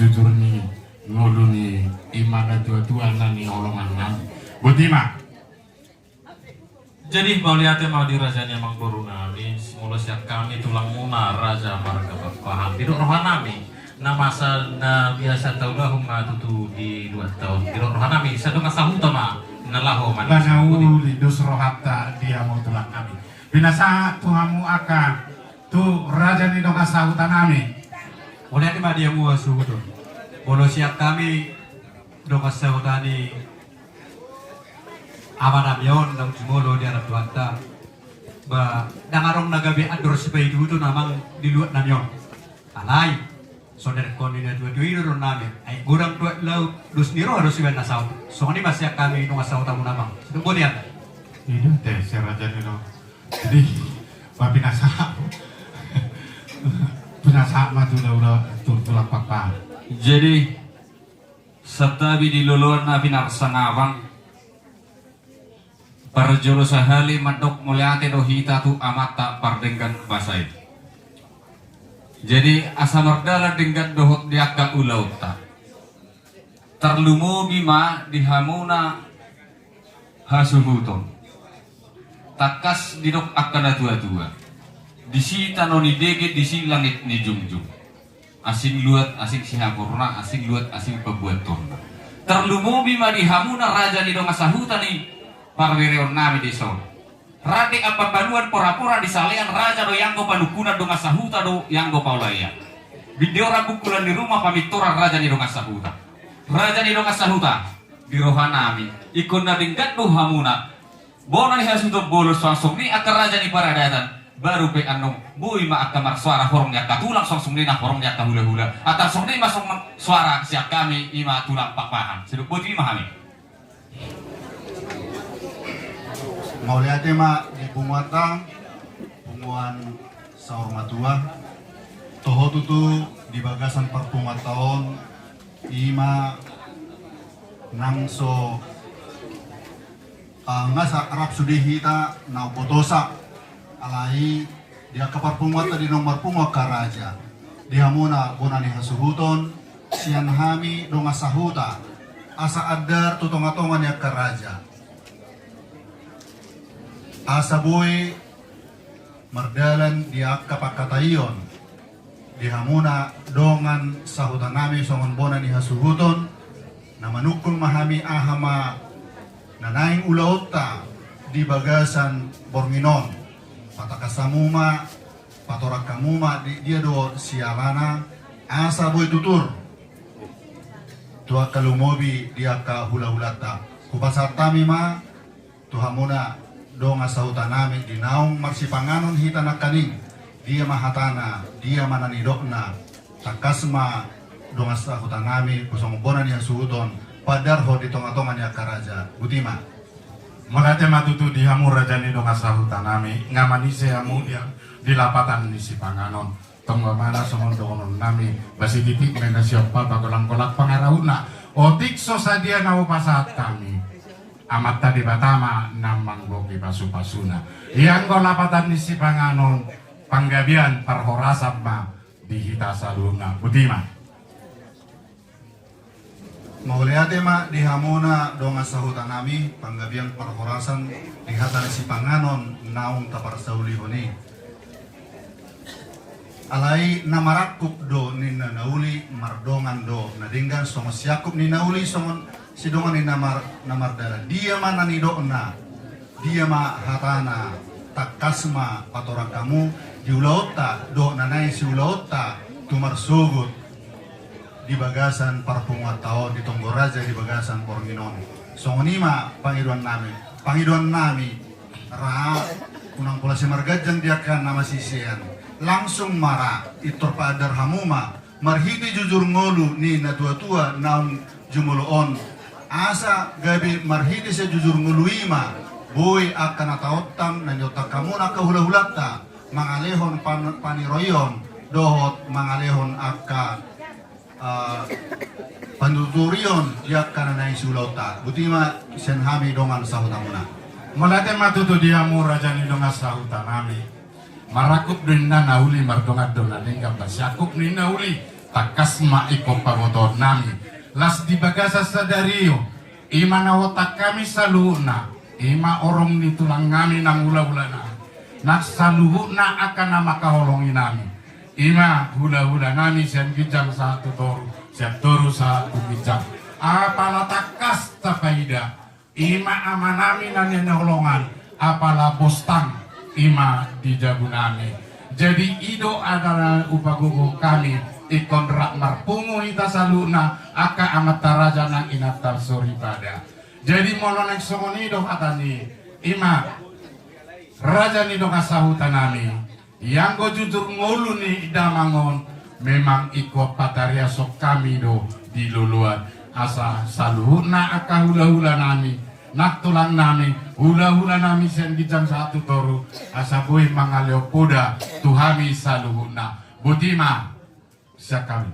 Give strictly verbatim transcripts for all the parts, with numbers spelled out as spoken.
jujur ni ngolu ni ima na tua-tua na niholongan nami. Botima. Jadi mauliate ma di raja ni amangboru nami, molo sian hami tulangmuna raja marga Pakpahan, didok roha nami na masa na biasa taulahon ma tutu di dua taon, didok roha nami sai dongan sahuta ma na laho manis. Bana uli dos rohanta di hamu tulang nami. Pinasahat tu hamu angka tu raja ni dongan sahuta nami. Mauliate ma di hamu hasuhuton. Molo sian hami dongan sahuta ni ama nami on naung jumolo di adopan Tuhanta, ba ndang adong na gabe andor sipaihutihut amang di luat nami on. Alai songon na nidok ni na tua-tua i do dohonon nami, ai godang tu aek laut, dos ni roha do sibahen na saut. Songon i ma sian hami dongan sahutamuna amang. Sai tung boti an. I do ate, sai raja ni do. Jadi, ba pinasahat, pinasahat ma tu laula, tu tulang Pakpahan. Jadi santabi di loloan na pinarsangapan, parjolo sahali mandok mauliate do hita tu amanta pardenggan basa i. Jadi asa mardalan denggan dohot di angka ulaonta. Tarlumobi ma di hamuna hasuhuton. Tangkas didok angka na tua-tua, disi tano ni dege, disi langit ni jungjung. Asing luat, asing sihaporna, asing luat, asing pambuatonna. Tarlumobi ma di hamuna raja ni dongan sahuta ni parbereon nami dison. Rade Amban Banuan, pora-pora di Salean, raja do i anggo panungkunan, dongan sahuta do i anggo paulaean. Bindeoran bungkulan ni ruma, pamintoran raja ni dongan sahuta. Raja ni dongan sahuta, di roha nami ingkon na denggan do hamuna bona ni hasuhuton bolon, songon i angka raja ni paradatan. Baru pe annon boi ma angka marsoara horong ni angka tulang, songon i na horong ni angka hula-hula. Antar songon i ma songon soara sian hami ima tulang Pakpahan. Sai tung boti ma hami. Mauliate ma di punguanta, punguan saur matua. Toho tutu di bagasan parpunguanta on ima nang so nga sa rap sude hita na umbotosa. Alai di angka parpunguanta di naung marpungu angka raja, di hamuna bona ni hasuhuton, sian hami dongan sahuta, asa andar tu tonga-tonga ni angka raja, asa boi mardalan di angka pangkataion. Di hamuna dongan sahuta nami songon bona ni hasuhuton, na manungkun ma hami aha ma na naeng ulaonta di bagasan borngin on. Patangkas hamu ma, patorang hamu ma di dia do sialana, asa boi tutur tu angka lumobi di angka hula-hulanta. Hupasahat hami ma tu hamuna dongan sahuta nami, di naung marsipanganon hita nangkaning, dia ma hatana, dia ma na nidokna, tangkas ma dongan sahuta nami songon bona ni hasuhuton paandarhon di tonga-tonga ni angka raja. Botima. Mauliate ma tutu di hamu raja ni dongan sahuta nami, nga manise hamu di, di lapatan ni sipanganon. Tong ma na songon dohonon nami, ba sititik ma na siompa, ba golang-golang pangarahutna. Otik so sadia na hupasahat hami, Amanta Debata ma na manggohi pasu-pasuna. Ianggo lapatan ni sipanganon, panggabean parhorasan ma di hita saluhutna. Botima. Mauliate ma di hamuna dongan sahuta nami, panggabean parhorasan di hata ni sipanganon naung taparsaulihon i. Alai na marangkup do ninna na uli, mardongan do na denggan, songon siangkup ni na uli, songon sidongan ni na mar-, na mardalan. Dia ma na nidokna, dia ma hatana, tangkas ma patorang hamu di ulaonta dohot na naeng siulaonta tu marsogot di bagasan parpunguanta on, di tonggo raja di bagasan borngin on. Songon i ma pangidoan nami, pangidoan nami, ra unang pola simarganjang di angka na masisean. Langsung ma ra, pintor paandar hamu ma marhite jujur ngolu ni na tua-tua naung jumolo on. Asa gabe marhite sian jujur ngolu i ma boi angka na taontang, na niontang hamu na angka hula-hulanta, mangalehon pan-, paniroion dohot mangalehon angka, eh, panuturion di angka na naeng siulaonta. Botima sian hami dongan sahutamuna. Mauliate ma tutu di hamu raja ni dongan sahuta nami. Marangkup do ninna na uli, mardongan do na denggan, ba siangkup ni na uli, Tangkas ma ingkon pabotoon nami, las di bagasan sadari on, i ma na otak nami saluhutna, i ma horong ni tulang nami nang hulahula nami, nang saluhutna angka na mangkaholongi nami, i ma hulahula nami sian ginjang sahat tu toru, sian toru sahat tu ginjang. Apala tangkas tapaida, i ma ama nami na nian holongan, apala bostang, i ma di jabu nami. Jadi i do angka na hupagogo hami, ingkon rap marpungu hita saluhutna, angka amanta raja nang inanta soripada. Jadi molo naeng songon i do hata ni, i ma raja ni dongan sahuta nami, ianggo jujur ngolu ni damang on, memang ingkon patariashon hami do di loloan, asa saluhutna angka hulahula nami, nang tulang nami, hulahula nami sian ginjang sahat tu toru, asa boi mangalehon poda tu hami saluhutna. Boti ma sian hami.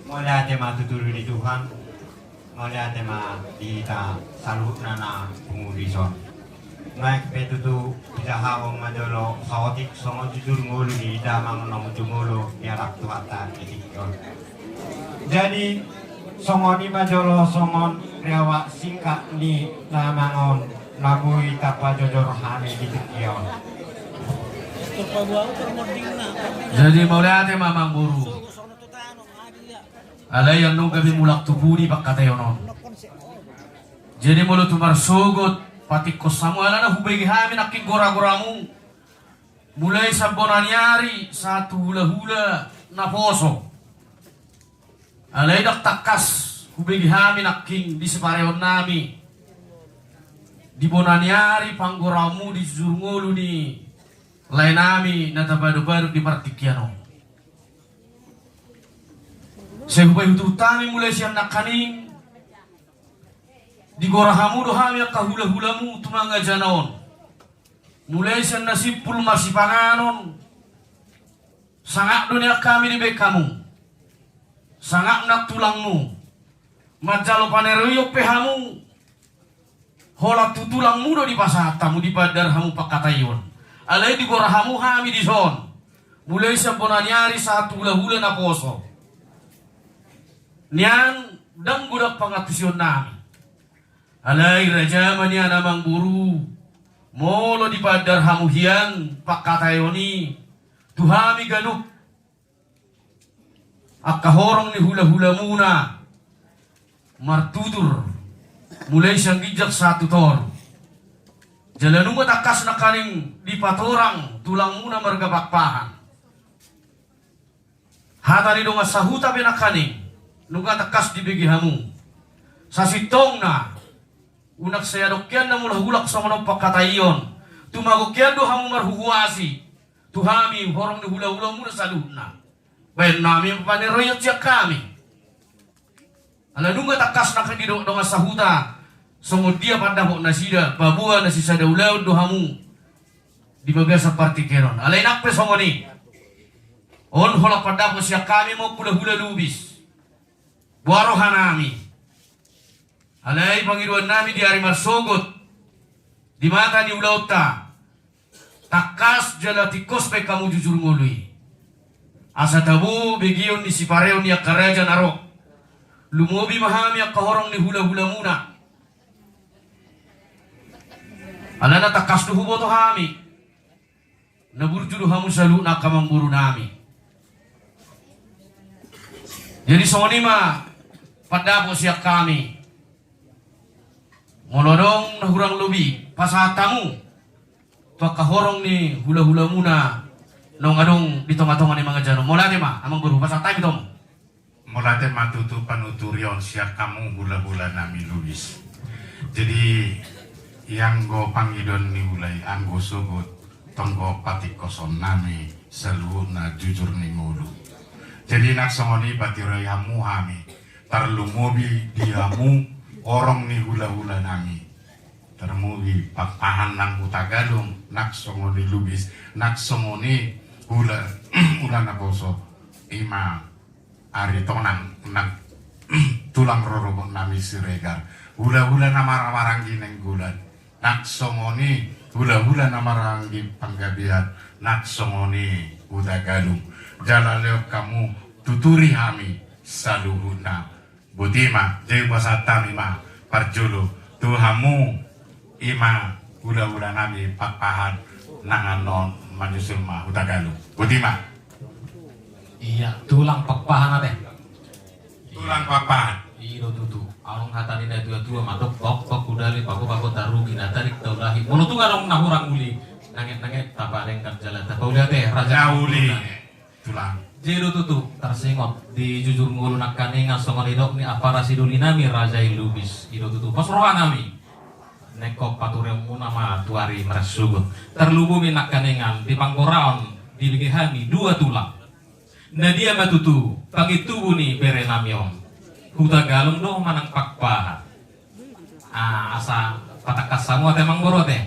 Mauliate ma tu Tuhan, mauliate ma di hita saluhutna na pungu dison. Nuaeng pe tutu dijaha hamu ma jolo saotik songon jujur ngolu ni damang na jumolo di halak Tuhanta di tingki on. Jadi songon i ma jolo songon riwayat singkat ni damang on na boi tapajojor hami di tingki on. Jadi mauliate ma amangboru. Alai annon gabe mulak tu pudi pangkataion on. Jadi molo tung marsogot patingkos hamu, alana hubege hami nangkin goragoramu mulai sian bona ni ari sahat tu hulahula naposo. Alai ndang tangkas hubege hami nangkin di sipareon nami, di bona ni ari panggoraonmu di jujur ngolu ni lae nami na tapadopado di partingkian on. Sai hupaihutihut hami mulai sian nangkaning, digora hamu do hami angka hulahulamu tu mangajana on. Mulai sian na simpul masipanganon, sangap do nian hami dibaen hamu. Sangap nang tulangmu. Manjalo paneroion pe hamu, holan tu tulangmu do dipasahat hamu, dipaandar hamu pangkataion. Alai digora hamu hami dison, mulai sian bona ni ari sahat tu hulahula naposo. Nian ndang godang pangantusion nami. Alai raja ma nian amangboru, molo dipaandar hamu hian pangkataion i tu hami ganup angka horong ni hulahulamuna martutur, mulai sian ginjang sahat tu toru. Jala nunga tangkas nangkaning dipatorang tulangmuna marga Pakpahan. Hata ni dongan sahuta pe nangkaning nunga tangkas dibege hamu. Sasintongna, unang sai adong hian na mulak-ulak songon on pangkataion. Tumagon hian do hamu marhuhuasi tu hami horong ni hulahulamuna saluhutna. Baen nami paneroion sian hami. Ala nunga tangkas nangkin didok dongan sahuta, songon dia pandapot nasida, paboa na sisada ulaon do hamu di bagasan partingkian on. Alai nang pe songon i, on holan pandapot sian hami ma, hulahula Lubis. Boha roha nami. Alai pangidoan nami di ari marsogot, di mata ni ulaonta, tangkas jala tingkos baen hamu jujur ngolu i. Asa tabo begeon ni sipareon ni angka raja na ro. Lumobi ma hami angka horong ni hulahulamuna. Alana tangkas do huboto hami, na burju do hamu saluhutna angka amangboru nami. Jadi songon i ma pandapot sian hami. Molo adong na hurang lobi, pasahat hamu tu angka horong ni hulahulamuna naung adong di tongatonga ni mangajana on. Mauliate ma amangboru, pasahat hami tu hamu. Mauliate ma tutu panuturion sian hamu hulahula nami Lubis. Jadi ianggo pangidoan ni hula i, anggo sogot tonggo patingkoson nami saluhutna jujur ni ngolu. Jadi nang songon i patiroi hamu hami, tarlumobi di hamu horong ni hulahula nami. Tarlumobi Pakpahan nang Hutagalung, nang songon i Lubis, nang songon i hula, hula naposo, i ma Aritonang nang tulang rorobot nami Siregar, hulahula na marhahamaranggi Nainggolan, nang songon i hulahula na marhahamaranggi Panggabean, nang songon i Hutagalung. Jala lehon hamu tuturi hami saluhutna. Boti ma, jadi pasahat hami ma parjolo tu hamu, i ma hulahula nami Pakpahan, nang annon manyusul ma Hutagalung. Boti ma. Ia, tulang Pakpahan ate. Tulang Pakpahan. I do tutu. Adong hata ni na tua-tua, mandok, bok, bok, hudali, pago, pago, tarugi, na tarik, taulahi. Molo tung adong na hurang uli, nanget, nanget, tapadenggan jala tapauli ate, raja. Na uli, tulang. Jadi do tutu, tarsingot di jujur ngolu nangkaningan, songon nidok ni ampara sidoli nami, raja i Lubis. I do tutu, pos roha nami. Nengkon patureonmuna ma tu ari marsogot. Tarlumobi nangkaningan, di panggoraon, dibege hami dua tulang. Na dia ma tutu pangintubu ni bere nami on? Hutagalung do manang Pakpahan? Ah, asa patangkas hamu ate, amangboru ate.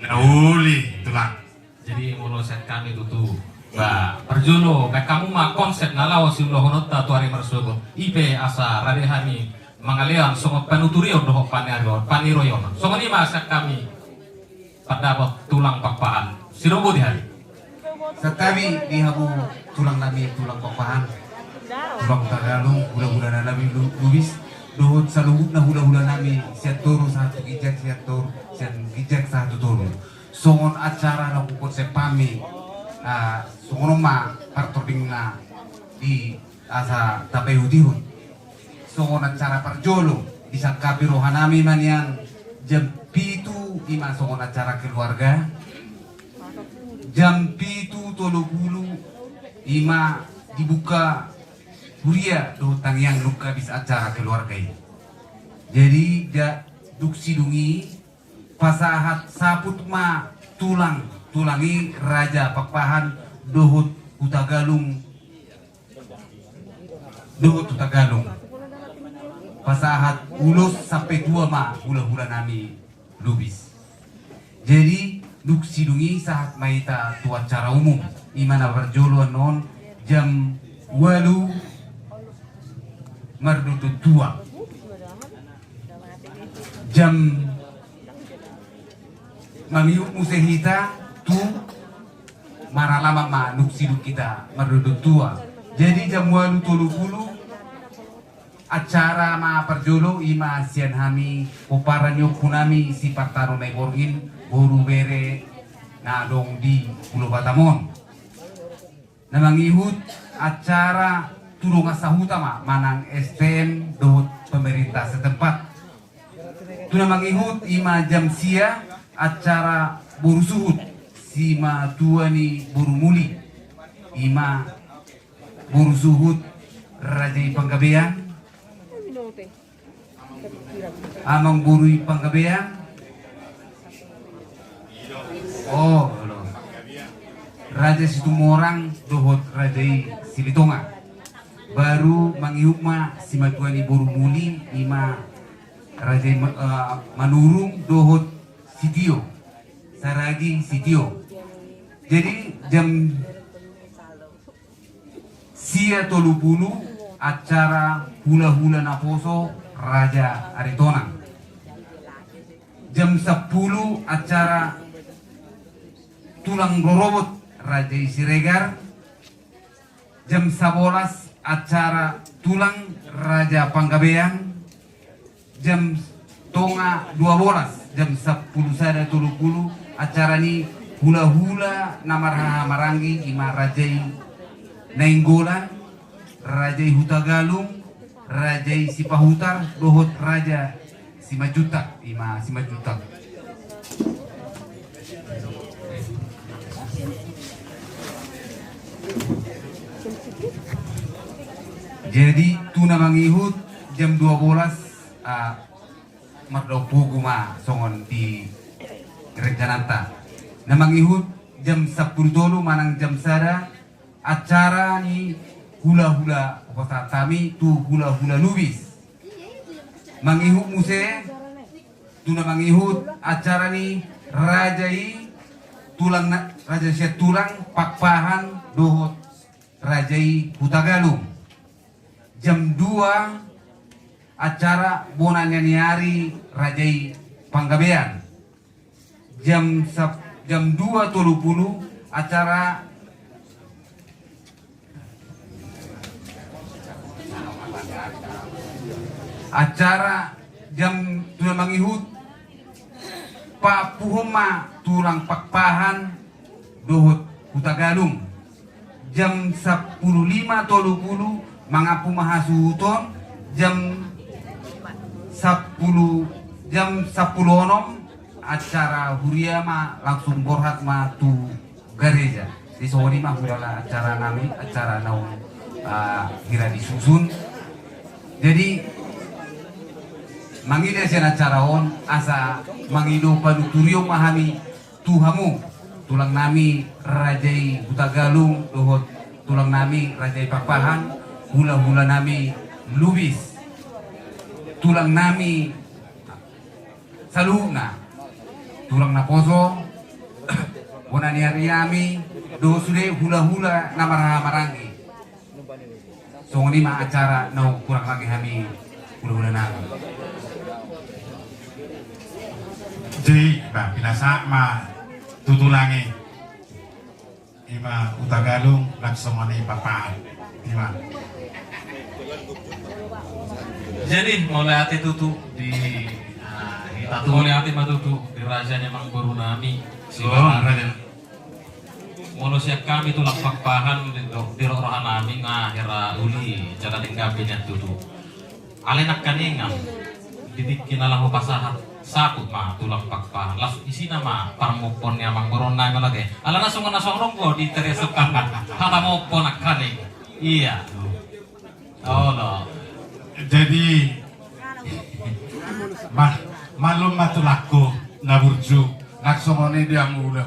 Na uli, tulang. Jadi molo sian hami tutu, ba, parjolo, baen hamu ma konsep na laho siulahononta tu ari marsogot. I pe asa rade hami mangalehon songon panuturion dohot paniro-, paniroion. Songon i ma sian hami. Pandapot tulang Pakpahan. Sidung boti hami. Santabi di hamu tulang nami, tulang Pakpahan, tulang Hutagalung, hulahula nami Lu-, Lubis, dohot saluhutna hulahula nami sian toru sahat tu ginjang, sian toru, sian ginjang sahat tu toru. Songon acara na hukonsep hami, ah, songon on ma partordingna di asa tapaihut-ihut. Songon acara parjolo, disangkapi roha nami ma nian jam pitu, i ma songon acara keluarga. Jam pitu tolu pulu, i ma dibuka huria dohot tangiang nunga habis acara keluarga i. Jadi, ja-, dung sidung i, pasahat saput ma tulang, tulang i raja Pakpahan dohot Hutagalung, dohot Hutagalung. Pasahat ulos sampe tua ma hulahula nami Lubis. Jadi, dung sidung i sahat ma hita tu acara umum, i ma na parjolo annon jam ualu mardohot tua. Jam mangihut muse hita tu maralaman ma dung sidung hita mardohot tua. Jadi jam ualu tolu pulu acara ma parjolo, i ma sian hami pomparan ni ompu nami Sipartano Naiborngin, boru bere na adong di Pulo Batam on. Na mangihut acara tu dongan sahuta ma manang S T M dohot pemerintah setempat. Tu na mangihut i ma jam sia acara boru suhut simatua ni boru muli, i ma boru suhut raja i Panggabean. Amangboru i Panggabean. Oh, olo. Raja Situmorang dohot raja i Silitonga. Baru mangihut ma simatua ni boru muli, i ma raja i Ma-, eh, Manurung dohot Sitio. Saragi Sitio. Jadi jam sia tolu pulu acara hulahula naposo raja Aritonang. Jam sampulu acara tulang rorobot raja i Siregar. Jam sabolas acara tulang raja Panggabean. Jam tonga dua bolas, jam sampulu sada tolu pulu, acara ni hulahula na marhahamaranggi, i ma raja i Nainggolan, raja i Hutagalung, raja i Sipahutar dohot raja Simanjuntak, i ma Simanjuntak. Jadi tu na mangihut jam dua bolas, ah, mardaun pogu ma songon di rencananta. Na mangihut jam sampulu tolu manang jam sada acara ni hulahula, pasahat hami tu hulahula Lubis. Mangihut muse tu na mangihut acara ni raja i tulang na, raja sian tulang Pakpahan dohot raja i Hutagalung. Jam dua acara bona ni ari raja i Panggabean. Jam sap-, jam dua tolu pulu acara Acara jam dua mangihut, paampuhon ma tulang Pakpahan dohot Hutagalung. Jam sampulu lima tolu pulu mangampu ma hasuhuton, jam sampulu, jam sampulu onom acara huria ma langsung borhat ma tu gareja. Jadi songon i ma hulala acara nami, acara naung, ah, hira disusun. Jadi mangido sian acara on asa mangido panuturion ma hami tu hamu, tulang nami raja i Hutagalung dohot tulang nami raja i Pakpahan, hulahula nami Lubis, tulang nami saluhutna, tulang naposo, bona ni ari nami, dohot sude hulahula na marhaha maranggi. Songon i ma acara naung hurang lagi hami hulahula nami. Jadi, bah, pinasahat ma tu tulang i. Ima Hutagalung, langsung ma ni Pakpahan. Ima. Jadi, mauliate tutu di, ah, hita tu mauliate ma tutu di raja ni amangboru nami. Oh, raja. Molo sian hami tulang Pakpahan di, di roha nami nga hira uli jala denggan be nian tutu. Alai nangkaningan di tingki na laho pasahat saput ma tulang Pakpahan, laos isina ma parmompoon ni amangboru nami lage. Alana songon na so adong do di teresok hata mompo nangkaning. Ia. Olo. Jadi, ma-, malum ma tulangku na burju, nang songon i di hamu do.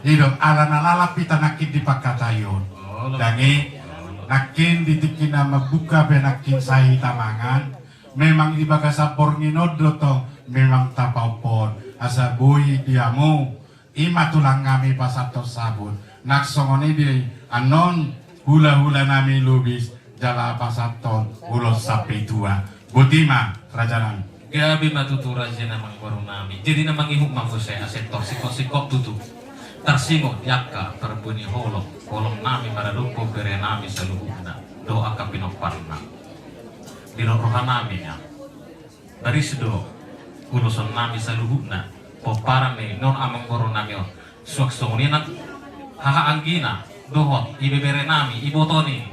I do, ala na lalap hita nangkin di pangkataion. Olo. Dang i, nangkin di tingki na mambuka pe nangkin sai hita mangan, memang di bagasan borngin on do tong, memang tapaompoon. Asa boi di hamu, ima tulang nami pasahathon saput. Nang songon i di annon hulahula nami Lubis jala pasahathon ulos sampe tua. Boti ma, raja nami. Gabe ma tutu raja ni amangboru nami. Jadi na mangihut ma muse asa tor singkop-singkop tutu. Tarsingot di angka parbue ni holong, holong nami maradophon bere nami saluhutna dohot angka pinomparna. Di roha nami nian. Baris do uloson nami saluhutna pomparan ni non amangboru nami on. Suang songon i nang haha anggina dohot ibebere nami, iboto ni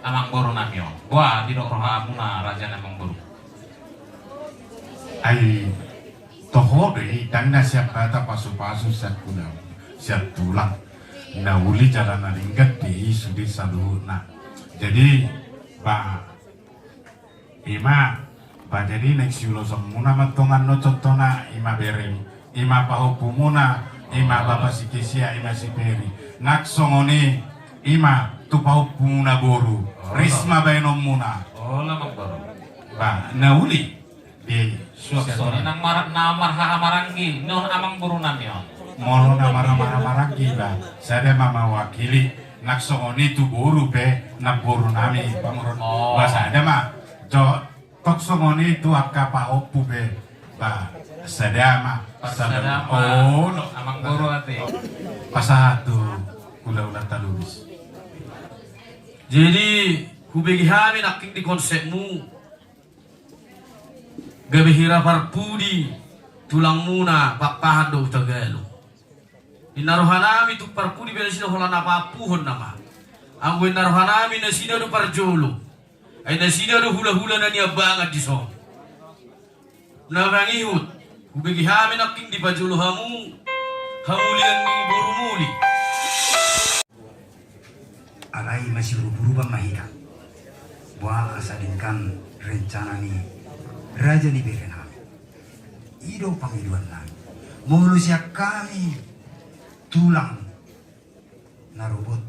amangboru nami on. Boha didok rohamuna raja ni amangboru? Ai toho do i, dang na sian hata pasupasu sian tulang, sian tulang. Na uli jala na denggan do i sude saluhutna. Jadi, bah, ima, bah, jadi naeng siulosonmuna ma tongon on contohna, ima berem, ima pahompumuna, ima bapa si Kesia, ima si Peri. Nang songon i, ima tu pahompumuna boru, ris ma baenonmuna. Bah, na uli. Di suang songon i nang mar-, na marhaha maranggi non amangboru nami on. Molo na marhaha maranggi, bah, sada ma mawakili, nang songon i tu boru pe, nang boru nami pamoruon. Oh. Bah, sada ma. Jo, tong songon i tu angka pahompu pe, bah, sada ma. Sada ma. Oh, no. Amangboru ate. Pasahat tu hulahula ta Lubis. Jadi, hubege hami nangkin di konsepmu. Gabe hira parpudi tulangmuna Pakpahan dohot Hutagalung. Inna rohanami tu parpudi pe nasida holan na paampuhon nama. Anggo inna rohanami nasida do parjolo. Ai nasida do hulahula na niambangan dison. Na mangihut, hubege hami nangkin dipajolo hamu hamulian ni boru muli. Alai masiurup-urupan ma hita. Boha asa denggan rencana ni raja ni bere nami. I do pangidoan nami. Molo sian hami tulang na robot,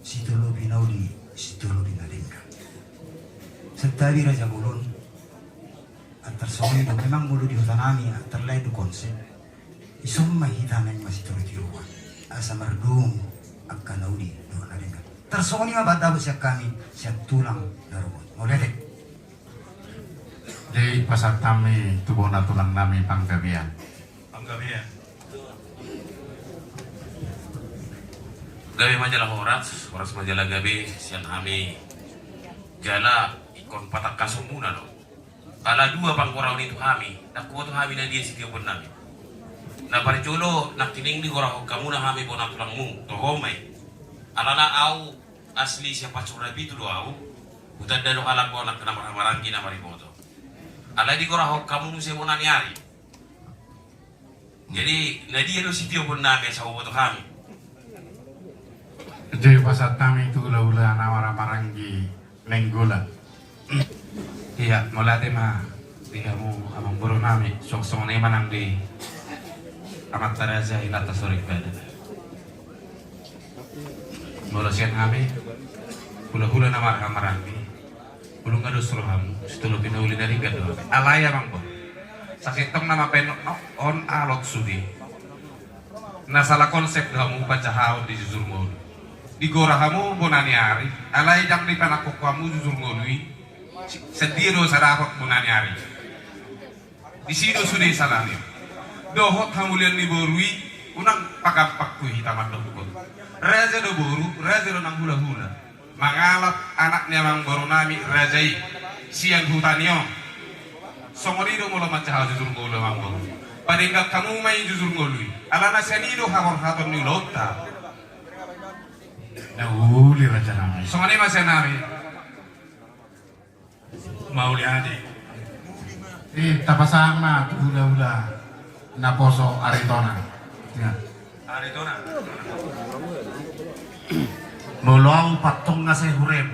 sitolopi na uli, sitolopi na denggan. Santabi raja bolon, antar songon i do, memang molo di huta nami, antar lain do konsep. Ison ma hita naeng masitiro-tiroan. Asa mardomu angka na uli dohot na denggan. Tarsongon i ma baen dapot sian hami, sian tulang na robot. Mauliate. Jadi pasahat hami tu bona tulang nami panggabean. Panggabean. Gabe ma jala horas, horas ma jala gabe, sian hami jala Ingkon patangkasonmuna do. Ala dua panggoraon i tu hami, ndang huboto hami na dia sitioponnami. Na parjolo nangkining digorahon hamuna hami bona tulangmu, toho ma i. Alana au asli sian Pansur Rapitu do au, hutanda do halak bona na marhahamaranggi na mariboto. Alai digorahon hamu muse bona ni ari. Jadi na dia do sitioponnami asa huboto hami. Jadi pasahat hami tu hulahula na marhahamaranggi Nainggolan. Ia, mauliate ma di hamu amangborunami, suang songon i ma nang di amanta raja inanta soripada. Molo sian hami hulahula na marhahamaranggi, olo nga dos rohamu, sitolopi na uli na denggan do hami. Alai amangboru, sasintongna ma baen on, alot sude. Na sala konsep do hamu panjahaon di jujur ngolu. Digora hamu bona ni ari, alai ndang dipanangkok hamu jujur ngolu i. Sian dia do sadapot bona ni ari? Disi do sude salani. Dohot hamulian ni boru i, unang pagampang tu hita mandokkon. Raja do boru, raja do nang hulahula. Mangalap anak ni amangborunami raja i sian huta ni on. Songon i do molo manjaha jujur ngolu amangboru. Padenggan hamu ma i jujur ngolu i. Alana sian i do haborhaton ni ulaonta. Na uli rajanami. Songon i ma sian hami. Mauliate. Eh, tapasahat ma tu hulahula naposo Aritonang. Ia. Aritonang. Molo au patong nga sai hurem.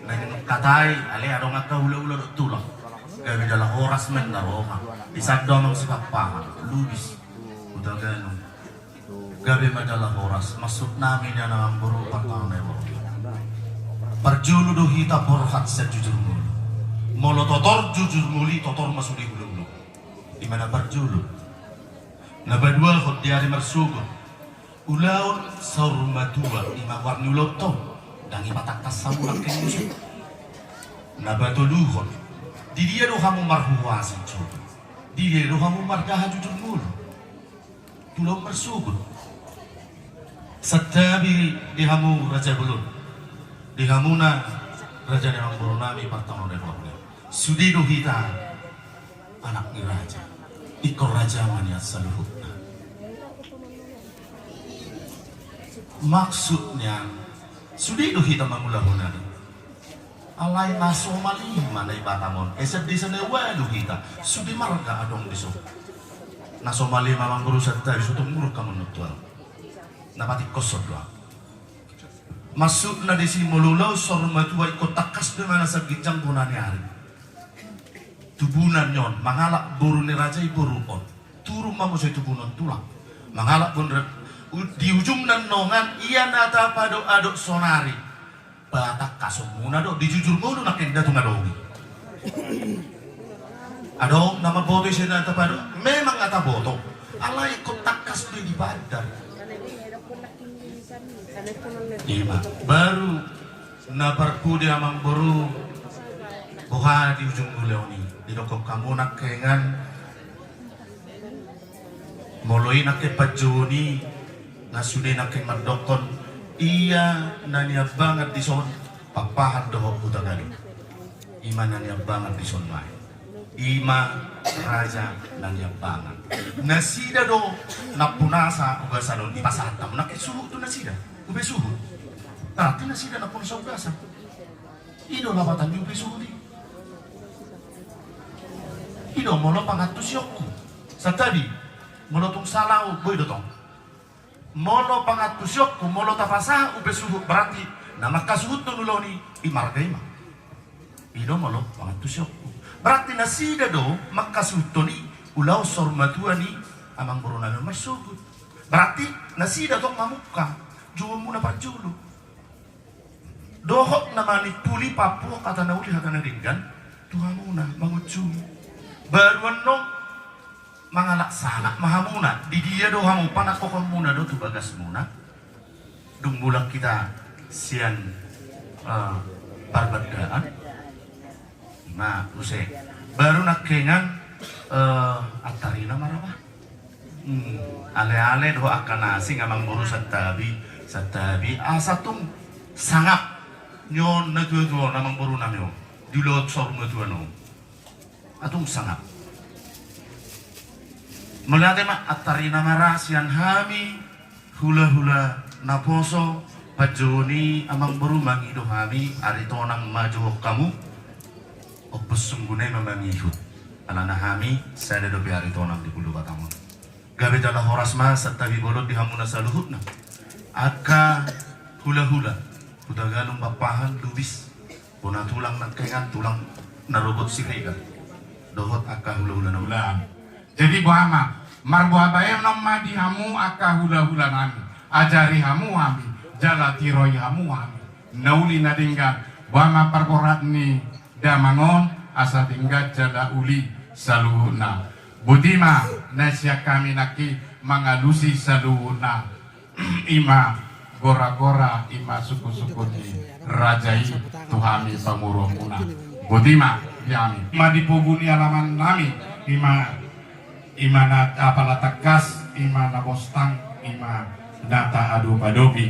Na ninungkata i, ale adong angka hulahula dohot tulang. Gabe jala horas ma na roha. Di sandok amang Sipapahan, Lubis, Hutagalung. Gabe ma jala horas, maksudnami nian amangboru partangon na i. Parjolo do hita borhat sian jujur ngolu. Molo totor jujur ngolu i, totor ma sude hulahula. I ma na parjolo. Na paduahon di ari marsogot. Ulaon saur matua i ma goar ni ulaonta on. Ndang ipatangkas hamu nangkin musu. Na patoluhon. Di dia do hamu marhuhuasi jolo? Di dia do hamu marjaha jujur ngolu? Tu ulaon marsogot. Santabi di hamu raja bolon, di hamuna raja ni amangborunami partangon na i. Sude do hita anak ni raja. Ingkon raja ma nian saluhutna. Maksud nian, sude do hita mangulahon i. Alai na somal i ma na i Batam on. Esa desa na ualu hita. Sude marga adong dison. Na somal i ma amangboru Santabi, so tung muruk hamu nuntuan. Na patik kosot doang. Maksudna disi molo ulaon saur matua ingkon tangkas do ma na sian ginjang bona ni ari. Tubunan i on, mangalap boru ni raja i boru on. Turun ma muse tubunan tulang. Mangalap boru ni ra-, u-, di ujungna nongan, ia na tapadoadok sonari. Patangkasonmuna do, di jujur ngolu nangkin da tung adong i. Adong na mamboto ise na tapadoadok, memang nga taboto. Alai ingkon tangkas do i di bandar. I ma, baru na parpudi amangboru, boha di ujung ulaon i, didokkon hamu nangkiningan. Molo i nangkin panjouon i, na sude nangkin mandokkon, ia na niambangan dison, Pakpahan dohot Hutagalung. I ma na niambangan dison ma i. I ma raja na niambangan. Nasida do nampunasa ugasan on, dipasahat hamu nangkin suhut tu nasida. Upe suhut. Berarti nasida nampunasa ugasan. I do lapatan ni upe suhut i. I do molo pangantusionku. Santabi, molo tung sala au, boi do tong. Molo pangantusionku, molo tapasahat upe suhut, berarti na manghasuhuthon ulaon i, i marga i ma. I do molo pangantusionku. Berarti nasida do manghasuhuthon i ulaon saur matua ni amangborunami marsogot. Berarti nasida tong mamungka, jouonmuna parjolo. Dohot na manimpuli pampuhon hata na uli hata na denggan tu hamuna mangunjungi. Baru annon mangalap sangap ma hamuna, di dia do hamu, panangkokonmuna do tu bagasmuna. Dung mulak hita sian, eh, parbandaan. Nah, muse. Baru nangkiningan, eh, antarina ma ra ba. Hmm, ale-ale dohot angka na asing amangboru Santabi, Santabi, asa tung sangap ni on natuatua on amangborunami on. Di ulaon saur matua on. Atung sangap. Mauliate ma, antar i na marsian hami, hula-hula naposo, panjouon ni amangboru, mangido hami, Aritonang ma jouon hamu. Ombus sunggu nai ma mangihut. Alana hami, sada dope Aritonang di Pulo Batam on. Gabe jala horas ma santabi bolon di hamuna saluhutna. Angka hula-hula, Hutagalung, Pakpahan, Lubis, bona tulang Nangkaningan, tulang na rorobot Siregar. Dohot angka hula-hula na ulaon. Jadi boha ma, marboa baenon ma di hamu angka hula-hula nami. Ajari hamu hami, jala tiroi hamu hami. Na uli na denggan, boha ma parborat ni damang on, asa denggan jala uli saluhutna. Boti ma na sian hami nangkin mangalusi saluhutna. I ma gora-gora, i ma sungkun-sungkun ni raja i tu hami pamoruonmuna. Boti ma di hami. I ma di pogu ni alaman nami, i ma, i ma na apala tangkas, i ma na bostang, i ma na taadopi-adopi.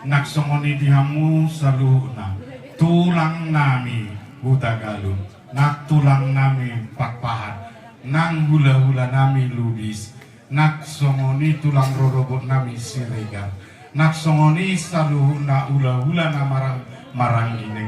Nang songon i di hamu saluhutna, tulang nami Hutagalung, nang tulang nami Pakpahan, nang hula-hula nami Lubis, nang songon i tulang rorobot nami Siregar, nang songon i saluhutna hula-hula na marang-, maranggi nang